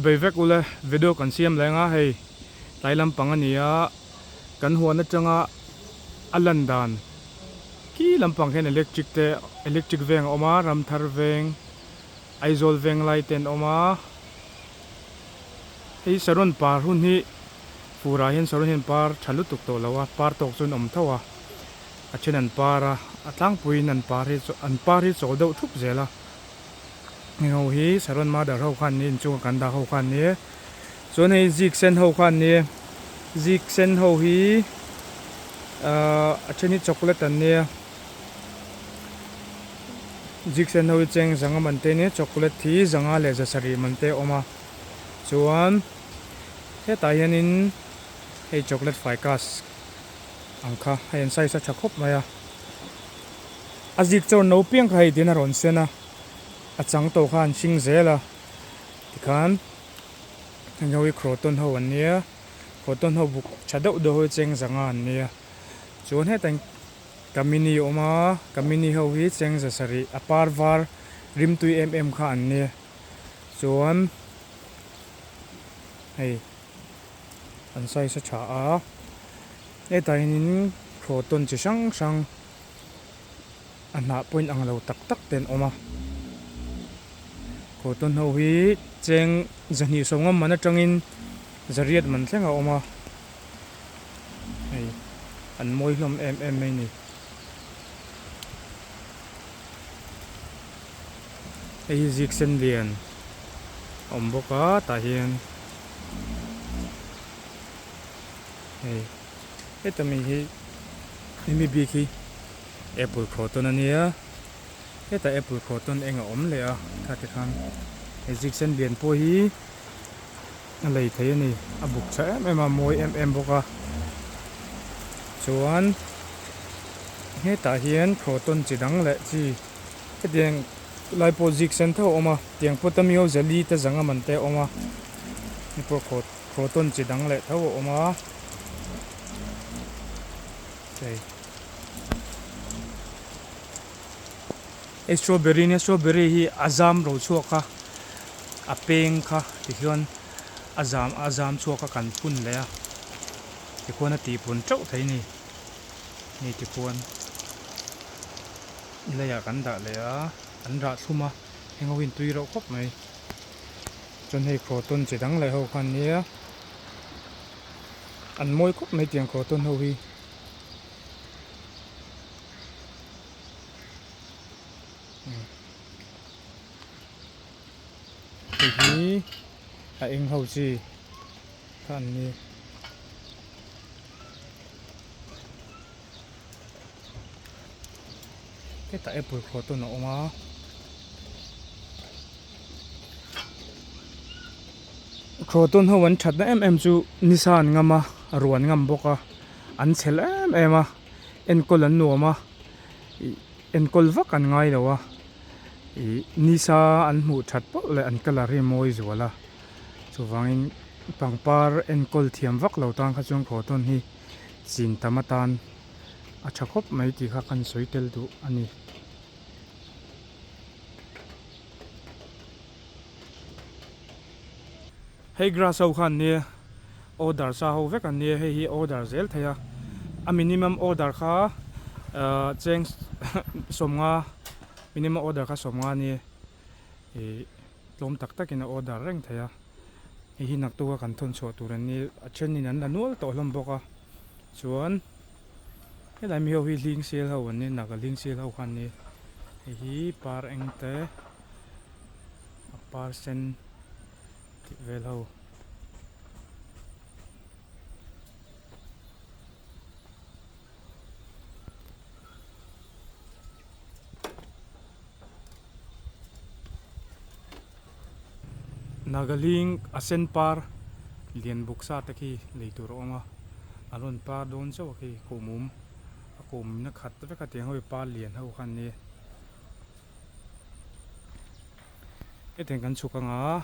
Bei vek ule video kan siam leng a hei tlai lampang a ni a kan huan atanga a lan dan khi lampang hian electric te electric veng a awm a ramthar veng Aizawl veng lai te an awm a hei saron par hun hi furah hian saron hian par tha lutuk tawh lo a par tawk chu an awm tho a a then an par a a tlangpuiin an par hi an par hi chawl deuh thup zel a. Heng ho hi Saron Mother ho khan ni inchunga kan dah ho khan ni chuan hei zik sen ho khan ni zik sen ho hi ahh a then hi chocolate an nia zik sen ho hi cheng zanga man te nia chocolate hi zanga leh za sarih man te a awm a chuan hetah hianin hei chocolate ficus ang kha hei an size a tha khawp mai a. A zik chaw no piang kha hei tin a rawn sen a, a chang tawh kha an hring zel a, tikhan heng ho hi croton ho an nia, croton ho buk tha deuh deuh ho hi cheng zanga an nia, chuan hetah hian kamini a awm a, kamini ho hi cheng za sarih a par var rimtui em em kha an nia, chuan hei an size a tha a, hetah hianin croton chi hrang hrang. A hnah pawhin ang lo tak tak te an awm a cotton ho hi cheng zahnih sawmnga man atangin zariat man thleng a awm a hei an mawi hlawm em em mai a ni hei hi zik sen lian a awm bawk a tah hian hei. Heta mi hi hemi bik hi apple croton a nia hetah apple croton eng a awm leh a kha ti khan he zik sen lian pawh hi a lei thei a ni a buk tha em em a mawi em em bawk a chuan hetah hian croton chi dang leh chi hetiang lai pawh zik sen tho a awm a tiang pawt ami ho zali te zanga man te a awm a hei pawh croton chi dang leh tho a awm a. Hei strawberry nia strawberry hi a zam ro chhuak a a peng kha tikhian a zam a zam chhuak a kan phun leh a tikhuan a tihpun teuh thei a ni hei tikhuan leiah kan dah leh a an rah thlum a heng ho hi an tui reuh khawp mai chuan hei croton chi dang leh ho kha an nia. An mawi khawp mai tiang croton ho hi. Hei hi a eng ho chi kha an ni. Hetah apple croton a awm a. Croton ho an thatna em em chu nisa an ngam a ruan ngam bawk a an chhel em em a enkawl an nuam a ih enkawl vak an ngai lo a ih nisa an hmuh that pawh leh an colour hi a mawi zual a chuvangin pangpar enkawl thiam vak lo tan kha chuan croton hi chin tam atan a tha khawp mai tih kha kan sawi tel duh a ni. Hei grass ho kha an nia order sa ho vek an nia hei hi order zel thei a a minimum order kha ahh cheng sawmnga minimum order kha sawmnga a nia ih tlawm tak tak in a order reng thei a hei hi naktuk a kan thawn chhuah tur an nia a then in an la nual tawh hlawm bawk a chuan helai mi ho hi hling sial ho an nia naga hling sial ho kha an nia hei hi par eng te a par sen tih vel ho. Nagaling a sen par lian buk sa te khi lei tur a awm a a rawn par dawn chauh a khi kuhmum a kuhmum na khat vek a tiang ho hi par lian ho kha an nia. Hetiang kan chhuk anga.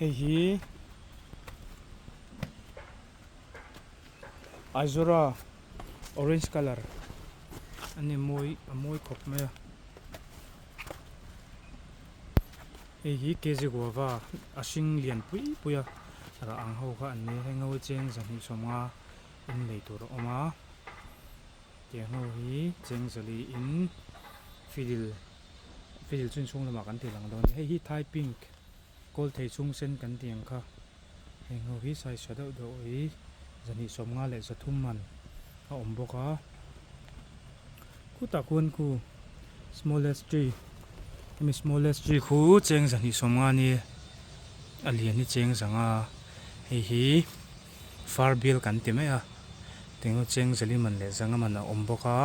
Hei hi Aizura orange colour a ni mawi a mawi khawp mai a. Hei hi K G Guava a hring lian pui pui a rah ang ho kha an ni a heng ho hi cheng zahnih sawmnga in lei tur a awm a tiang ho hi cheng zali in fiddle fiddle chu inchhung lamah kan tih lang dawn a ni hei hi thai pink kawl thei chhung sen kan tih ang kha heng ho hi size tha deuh deuh hi zahnih sawmnga leh zathum man a awm bawk a khutah khuan khu smallest tree hemi smallest tree khu cheng zahnih sawmnga a nia a lian hi cheng zanga hei hi far bial kan ti mai a tiang chu cheng zali man leh zanga man a awm bawk a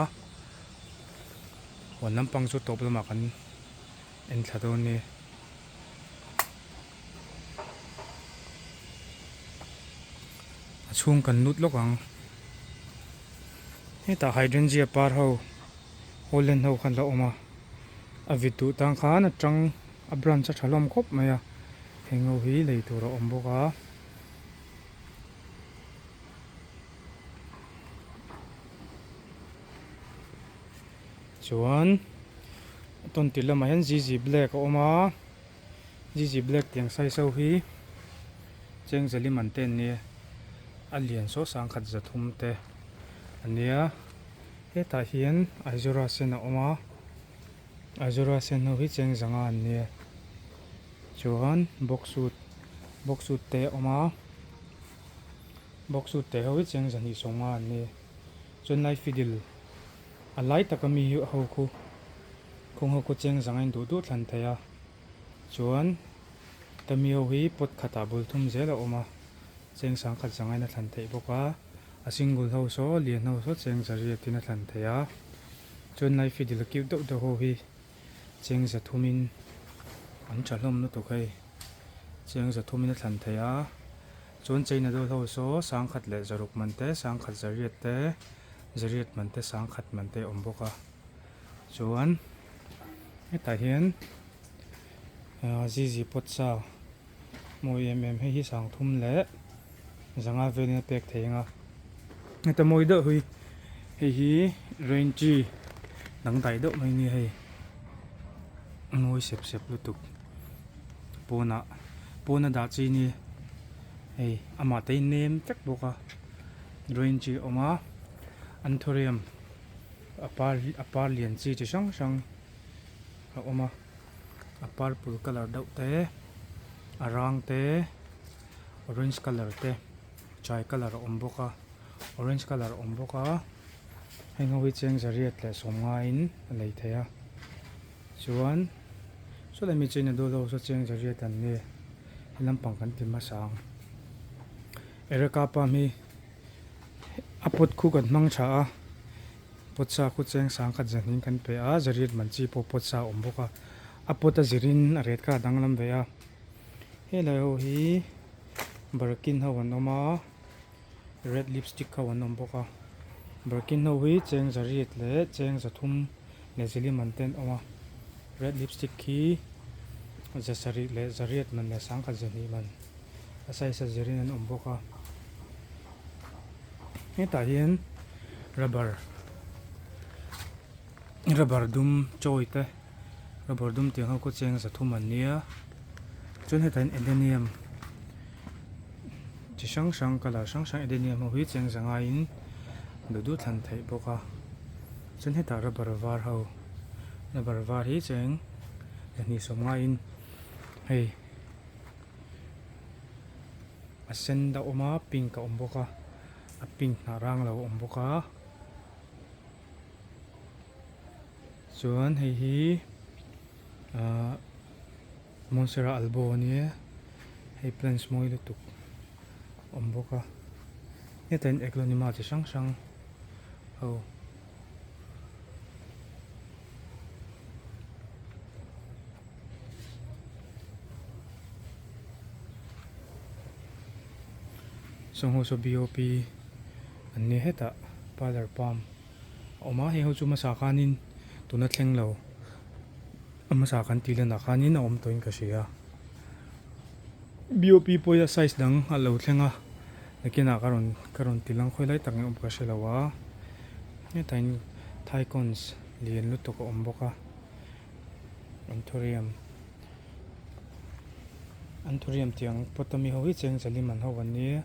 huan lampang chu tawp lamah kan en thla dawn a ni. A chhung kan lut lawk ang hetah hydrangea par ho holland ho khan la awm a a vit duh tang khan a tang a branch a tha hlawm khawp mai a heng ho hi lei tur a awm bawk a. Chuan tawn tir lamah hian zizi black a awm a zizi black tiang size ho hi cheng zali man te an nia a lian saw sangkhat zathum te a nia hetah hian aizura sen a awm a aizura sen ho hi cheng zanga an nia chuan box suit box suit te a awm a box suit te ho hi cheng zahnih sawmnga an nia chuan lai fiddle a lai taka mi hi ho khu khung ho khu cheng zang a in duh duh thlan thei a chuan tami ho hi pot khatah bul thum zel a awm a cheng sangkhat zang a in a thlan theih bawk a a single ho saw lian ho saw cheng zariat in a thlan theih a chuan lai fiddle cute deuh deuh ho hi cheng za thum in an tha hlawm lutuk hei cheng za thum in a thlan theih a chuan china dawl ho saw sangkhat leh zaruk man te sangkhat zariat te zariat man te sangkhat man te a awm bawk a chuan hetah hian ah zizi pawt sa mawi em em hei hi sangthum leh zanga velin a pek thei ang a heta mawi deuh hi hei hi rain tree dangdai deuh mai a ni hei mawi sep sep lutuk pawnah pawna dah chi a ni hei amah te hi nem vek bawk a rain tree a awm a anthurium a par a par lian chi chi hrang hrang a awm a a purple colour deuh te a rang te orange colour te chai colour a awm bawk a orange colour a awm bawk a heng ho hi cheng zariat leh sawmngaiin a lei theih a chuan sawlai mi china dawl ho saw cheng zariat an nia he lampang kan ti hmasa ang ereka palm hi a pot khu kan hmang tha a pot sa khu cheng sangkhat zahnih kan pe a zariat man chi pawh pot sa a awm bawk a a pot a zirin a ret kha a danglam ve a helai ho hi barkin ho an awm a red lipstick ho an awm bawk a barkin ho hi cheng zariat leh cheng zathum leh zili man te an awm a red lipstick hi zasarih leh zariat man leh sangkhat zahnih man a size a zirin an awm bawk a hetah hian rubber rubber dum chawi te rubber dum tiang ho khaw cheng zathum an nia chuan hetah hian adenium chi hrang hrang colour hrang hrang adenium ho hi cheng zanga in duh duh thlan theih bawk a chuan hetah rubber var ho rubber var hi cheng zahnih sawmnga in hei. A sen a awm a pink a awm bawk a a pink hnah rang lo a awm bawk a chuan hei hi ahh monstera albo a nia hei plants mawi lutuk a awm bawk a hetah hian eglonema chi hrang hrang ho. Sawngho saw bop an nia hetah parlour palm a awm a heng ho chu hmasa khanin tuna thleng lo a hmasa kan tih lanah khanin a awm tawhin ka hria. BOP pawh hi a size dang a lo thleng a nakinah ka rawn ka rawn ti lang khawi lai tak nge awm ka hre lo a hetah hian thaikawns lian lutuk a awm bawk a anthurium anthurium tih ang pot ami ho hi cheng zalim an ho an nia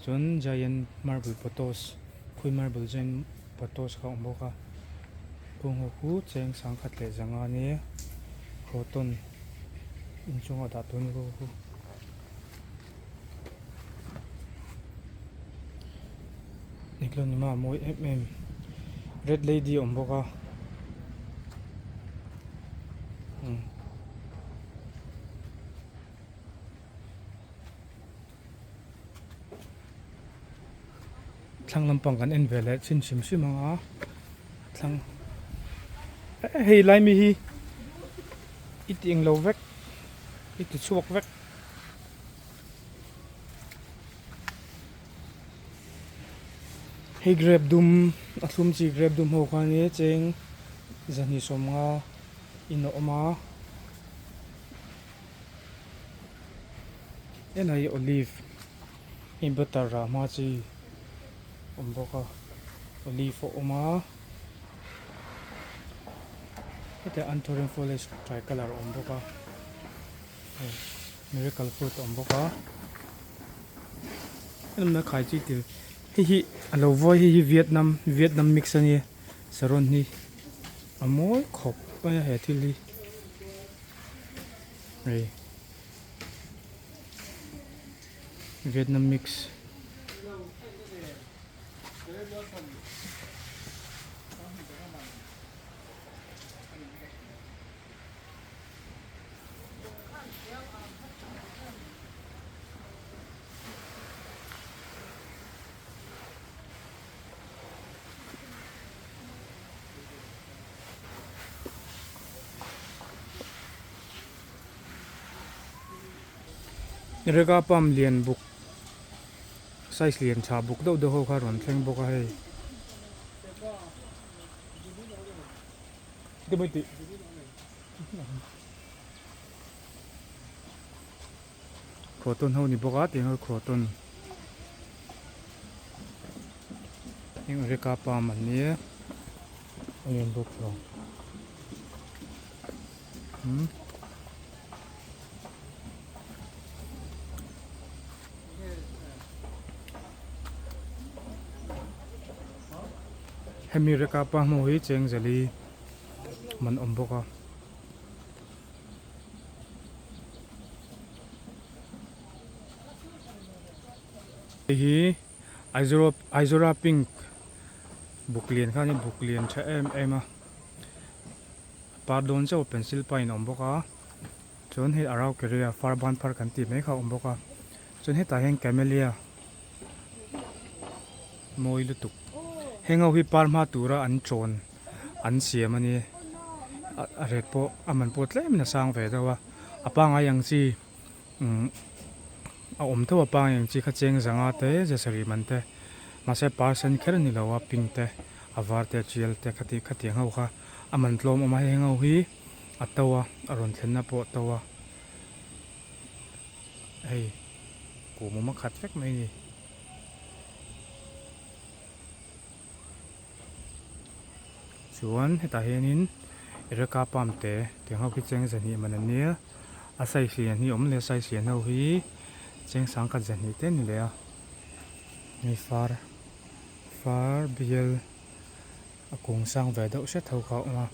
chuan giant marble pothos khawi marble giant pothos kha a awm bawk a kawng ho khu cheng sangkhat leh zanga ania croton inchungah dah tur a ni bawk a khu. Eglonema a mawi em em red lady a awm bawk a umm. Thlang lampang kan en ve leh chin hrim hrim ang a thlang hei lai mi hi i ti englo vek i ti chhuak vek. Hei grape dum a thlum chi grape dum ho kha ania cheng zahnih sawmnga in a awm a. Helai hi olive hei butter rah hma chi awm bawk a olive a awm a hetiang anthurium foliage tricolour a awm bawk a hei miracle fruit a awm bawk a helai khai chi til hei hi a lo vawi hei hi vietnam vietnam mix a nia saron hi a mawi khawp mai a he thil hi. Hei Vietnam mix Rega pump lian buk size lian tha buk deuh deuh ho kha rawn thleng bawk a hei. Croton ho ni bawk a tiang hi croton heng reka palm an nia a lian bawk lo umm. Hemi reka palm ho hi chengzeli man awm bawk a. Hei hi Aizora Aizora pink buk lian kha a ni buk lian tha em em a par dawn chauh pencil pine a awm bawk a chuan hei araucaria far ban phar kan tih mai kha a awm bawk a chuan hetah hian camellia mawi lutuk heng ho hi par hma tura an chawn an siam a ni a rate pawh a man pawh tlem in a sang ve deuh a a pangngai ang chi umm a awm tho a pangngai ang chi kha cheng zanga te ze sarih man te mahse par sen kher a ni lo a pink te a var te a tial te khati khatiang ho kha a man tlawm awm a heng ho hi a to a a rawn thlenna pawh a to a hei kum awm a khat vek mai a ni. Chuan hetah hianin Ereka palm te tiang ho khi cheng zahnih man an nia a size lian hi a awm leh a size lian ho hi cheng sangkhat zahnih te a ni leh a hei far far bial a kung sang ve deuh hret ho kha a awm a.